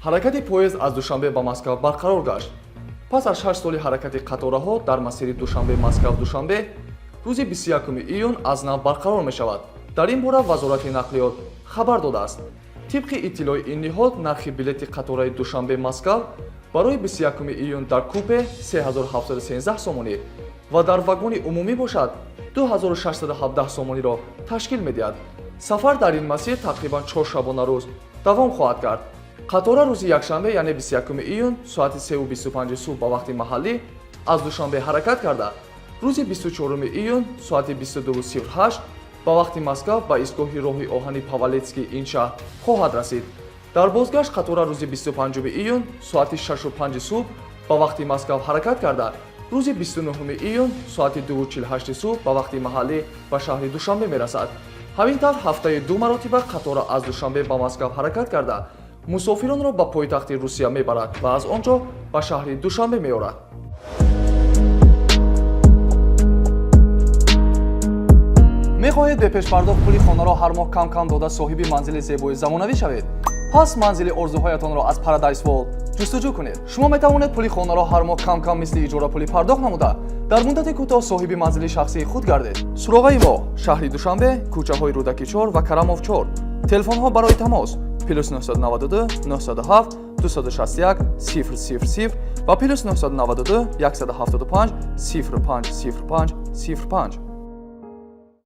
Ҳаракати поезд аз Душанбе ба Москав барқарор гашт. Пас аз 6 соли ҳаракати қатораҳо дар масири Душанбе Москав Душанбе рӯзи 21 июн аз нав барқарор мешавад. Дар ин бора Вазорати нақлиёт хабар додааст. Тибқи иттилои ин ниҳод, нархи билети қатораи Душанбе Москав барои 21 июн дар купе 3713 сомонӣ ва дар вагони умумӣ бошад, 2617 сомониро ташкил медиҳад. Сафар дар ин масир тақрибан 4 шабонарӯз давом хоҳад кард. Қатора рӯзи якшанбе, яъне 21 июн, соати 3:25 субҳ ба вақти маҳаллӣ аз Душанбе ҳаракат карда, рӯзи 24 июн соати 22:08 ба вақти Москав ба истгоҳи роҳи оҳани Павелецкии ин шаҳр хоҳад расид. Дар бозгашт қатора рӯзи 25 июн соати 6:05 субҳ ба вақти Москав ҳаракат карда, рӯзи 29 июн соати 2:48 субҳ ба вақти маҳаллӣ ба шаҳри Душанбе мерасад. Ҳамин тавр, ҳафтаи ду маротиба қатора аз Душанбе ба Москав ҳаракат карда, мусофиронро ба пойтахти Русия мебарад ва аз он ҷо ба шаҳри Душанбе меорад. Мехоҳед бепешпардохт пули хонаро ҳар моҳ кам кам дода, соҳиби манзили зебои замонавӣ шавед? Пас манзили орзуҳоятонро аз Paradise World ҷустуҷӯ кунед. Шумо метавонед пули хонаро ҳар моҳ кам кам, мисли иҷорапулӣ пардохт намуда, дар муддати кӯтоҳ соҳиби манзили шахсии худ гардед. Суроғаи мо: шаҳри Душанбе, кӯчаҳои Рӯдаки 4 ва Карамов 4. Телефонҳо барои тамос: +992 907 261 000 ва +992 175 05 05 05.